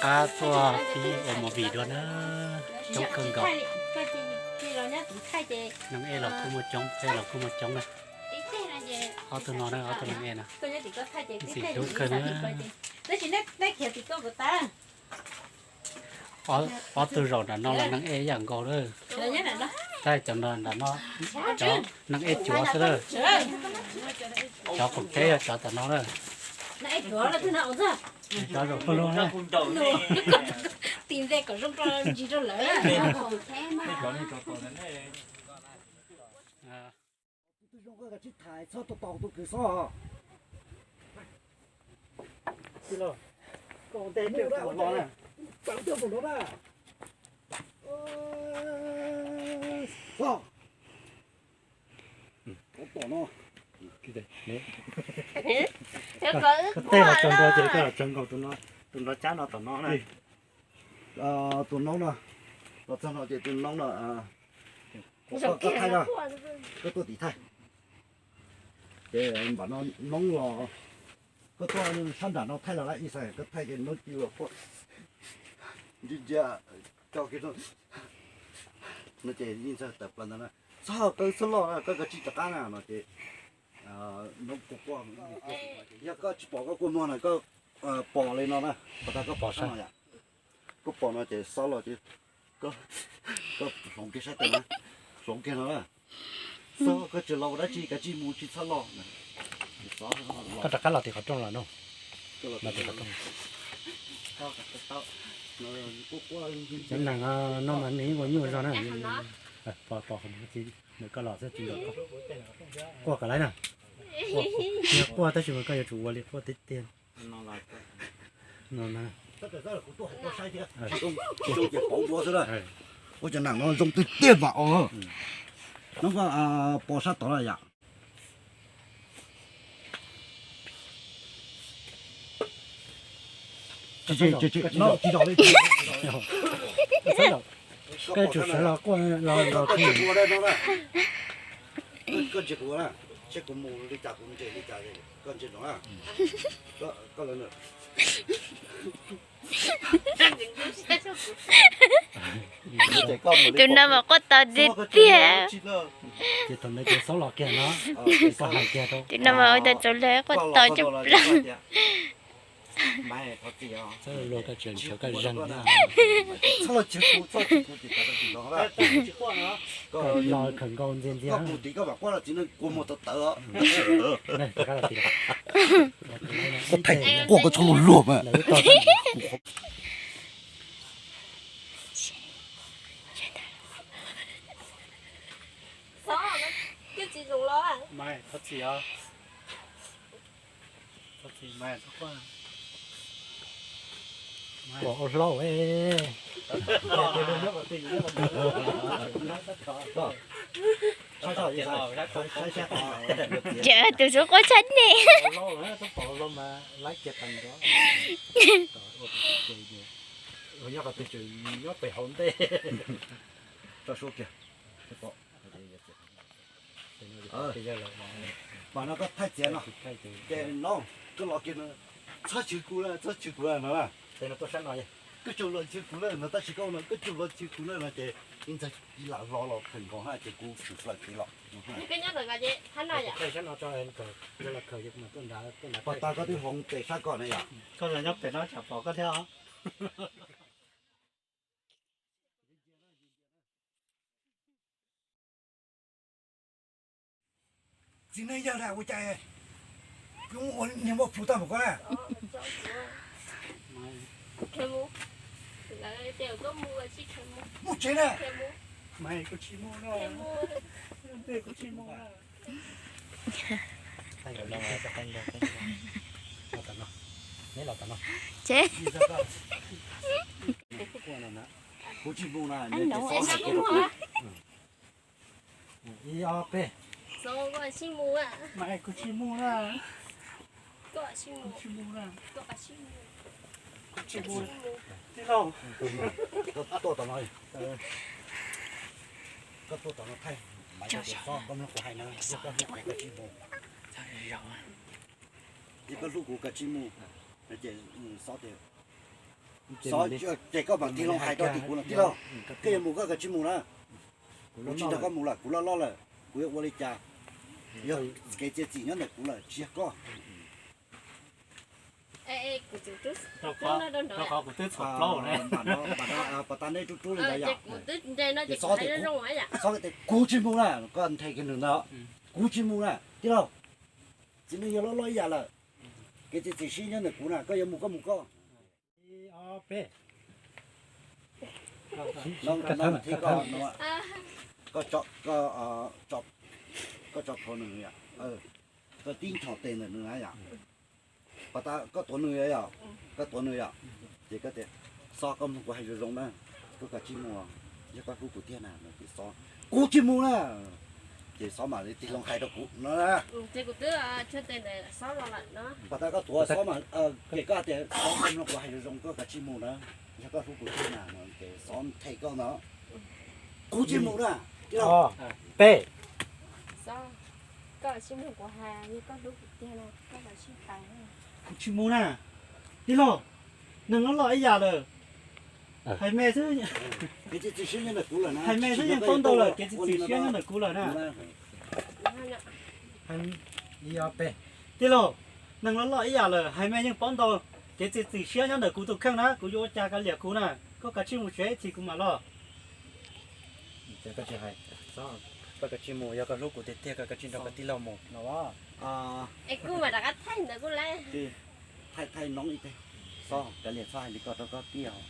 Qab tuaj pib ua movie dua na, coob kawg nkaus. Neeg ej los kuj muaj coob, peb los kuj muaj coob na. Ob tug no na, ob tug neeg ej na, ntxim hlub kawg na. Ob tug zaum nram no los neeg ej ib yam nkaus lawm. Tab cov no nram no, cov neeg ej cuav xwb lawm. Cov qaum teb yog cov tom no lawm. Cov zaum pawg lug na. Tus zoo koj kav tsij thaiv txhob tos tus kws xob os. Koj tej los tsaws nrua ces koj los tsaws nkaus tus nrov cab no tom no na. Tus noob no, los txog no ces tus noob no, koj thaij na, koj tuaj tim thaij. Ces npam no noob los, koj tuaj sab nram no thaij los lawm ib xav koj thaij ces noob cia los quaj ntsia ntsia tso kiag no ces yeej txawj tawm plaws ntawd na. Txhob qw txhob loj, koj kav tsij rov qab na no ces noob quaj quaj. Yog koj tsis pom koj kua muag na, koj pom li no na, pom tas koj pom sab no yom. Koj pom no ces xob los ces koj hloov kiag sab tes na, hloov kiag no na. Xob, koj tsis los ua dab tsi, kav tsij mus tsis txhob los. Koj rov qab los tim qhov rooj los no. Los tim qhov rooj. Cov neeg no mas nws yeej ua nyuaj zog na. Pom, pom, nws koj los xwb tsis nrog koj quaj kom laiv na. Yog quaj tab sis mas koj yuav tsum ua li quaj tiag tiag. No na. Kuv tuaj hauv koj saib thiab, zoo ces pauv dua xwb na. Ua cov neeg no zoo tiag tiag mas os. Noob, koj pom sab tod lawm yom. Tsis, tsis, tsis, tsis zom li. Koj yuav tsum sawv los quaj los los. Koj ntsia kuv ua na, seb kuv mus li cas kuv ntsia li cas, koj ntsia no na. Koj lawv Tus no mas quaj tau tiag tiag. Ces thaum ntawd ces xob los kiag no, koj hais kiag rau. Tus no mas ua tau tsaus lag quaj tau coob plaws. Luag koj tseem ntshaw koj zeeg thiab. Koj los khawm nkaus ntxias ntxias. Koj thaij quaj koj txhob luag luag mas. Pom ua hlau. Ces tus xub quaj tshaj nej. Mas no koj thaij txiav no, ces no koj los kiag no, txhob chwv kuv na, txhob chwv kuv na no. Koj tsuas los chwv kuv na no, tab sis koj no koj tsuas los chwv kuv na no ces ib ntxawg ib lam hlo los khaws nkaus na ces kuv tshwm plaws kev los. Pom tas koj twb hloov pem sab ko na yom. Koj los nyob pem no tsam pom koj thiab os. Txiv neej yawg na ua cas koj ua niag muaj plhu tag npaum ko na. Mus tsev na. Tsev. Kuv tsis mus na. Ib ob peb. Kuv tsis mus na. Kuv tsis mus na. Tij Lauj, koj tuaj tom no, koj tuaj tom no thaij, koj mloog kuv hais na, yog koj hlub kuv koj tsis mus. Yog koj hlub kuv koj tsis mus, ces xob tias Xov, ces koj mam tig loo hais rau tim kuv no tij laug. Koj yuav mus koj kav tsij mus na. Kuv tsis nrog koj mus lawm, kuv loj loj lawm, kuv yuav ua li cas? Yog kev txiav txim nyob ntawm kuv lawm, tsis yog koj. Pos tas neb rub rub li ntawd yom. Ces xov tias, xov tias kuv tsis mus na, koj nthe kiag nws ntag. Kuv tsis mus na tij laug. Txiv neej yog loj loj ib yam lawm. Kev txiav txim siab nyob ntawm kuv na, koj yuav mus koj mus koj. Koj tso plhuav nws yom, koj tib nchos tes ntawm nws na yom. Pos tas koj tuav nws yom, koj tuav nws yom. Ces koj tias, Xov, koj mloog kuv hais zoo zoo na, koj kav tsij mus, yog koj hlub kuv tiag na no. Ces xov, Kuv tsis mus na. Ces xov mam li tig loo hais rau kuv no. Pos tas koj tuav xov mas, ces koj tias, Xov, koj mloog kuv hais zoo zoo, koj kav tsij mus na, yog koj hlub kuv tiag na no. Ces xov nthe koj ntag. Kuv tsis mus na. Peb. Kuv tsis mus na. Tij laug, neeg loj loj ib yam lawm. Hais me xwb, hais me xwb yeej paub ntau lawm, kev txiav txim siab nyob ntawm kuv lawm na. Tij laug, neeg loj loj ib yam lawm, hais me yeej paub ntau, kev txiav txim siab nyob ntawm kuv tus kheej na, kuv yuav ua cas kav liam kuv na, koj kav tsij mus tsev ib chim kuv mam los. Koj kav tsij mus, yog koj hlub kuv tiag tiag koj kav tsij nrog koj tij laug mus no. Thaij thaij noob ib teg, Xov, kav liam txhob hais li ko rau koj tij os.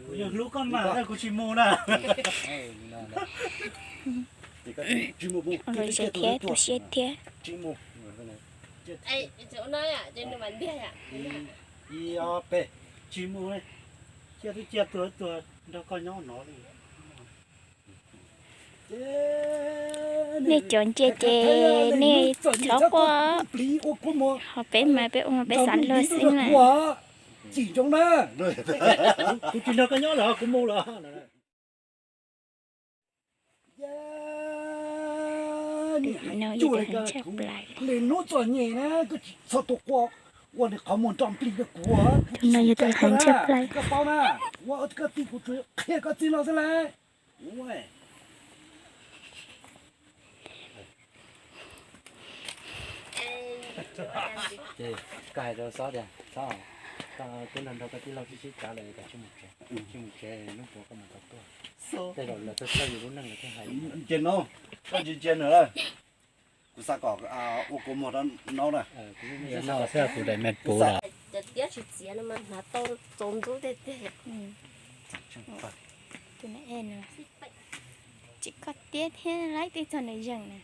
Kuv yeej hlub koj mas, kuv tsis mus na. Lawv zem thiab tu siab thiab. Peb, tsis mus, cia twb cia tuag tuag nrog koj nyob no li. Nej cov ntse ces nej txhob quaj, ho peb mas peb ua peb xav luag xwb na. Tsis nrog koj nyob lawm, kuv mus lawm. Tus no yog tus heev tshaj plaws. Tus no yog tus heev tshaj plaws. Tus no yog tus heev tshaj plaws. Ces koj hais rau Xob tias, Xob, koj twb nrog nrog koj tij laug sib sib tsav lawm, koj tsis mus tsev, tsis mus tsev hnub puas koj mam tau tuaj. Tej zaum lawv tuaj txog yus lub neej lawv thiaj hais. Ces no, koj ntsia ntsia nws, kuv xav kom ua kua muag rau no na. Kuv daim me puv lawm. Cov tiab tsis txiav no mas hnav tau txaus ntxub tiag tiag. Tus no es no tsis koj tiab thiab laib tej txog nws zeeg na.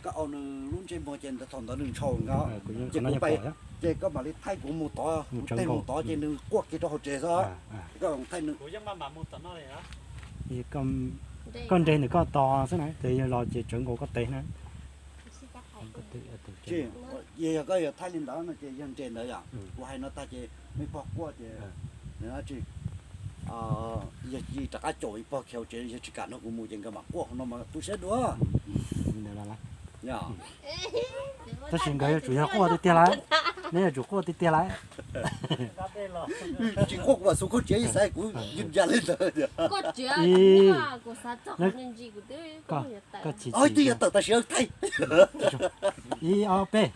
Koj au nws lub ntsej muag ces thaum ntawd nws ntshau nkaus. Ces kuv pais, ces koj mam li thaij kuv mus tod, kuv teg mus tod ces nws quaj kiag rau hauv tsev xwb. Koj thaij nws. Koj nres ntawm koj tos xwb na, ces yog los ces tsawv nkaus koj tes na. Yog koj yuav thaij li ntawd no ces yog nres ntawd yom. Kuv hais no tag ces nej pog quaj ces nws dab tsi, yog rov qab caum ib pog khiav tsev, yog tsis kam nrog kuv mus ces nkawd mam quaj no mas tu siab dua. Tab sis nkawd yuav tsum yog quaj tiag tiag lawm, neb yuav tsum quaj tiag tiag lawm. Tsis quaj kuv mam xub koj tsev ib xav kuv yeej ya li ntawd. Koj chim, twb yuav tawm tam sim thaij. Ib ob peb.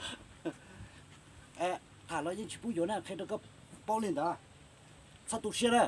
Tham los yeej tsis pub yuav na, qhia rau koj paub li ntawd. Txhob tu siab na.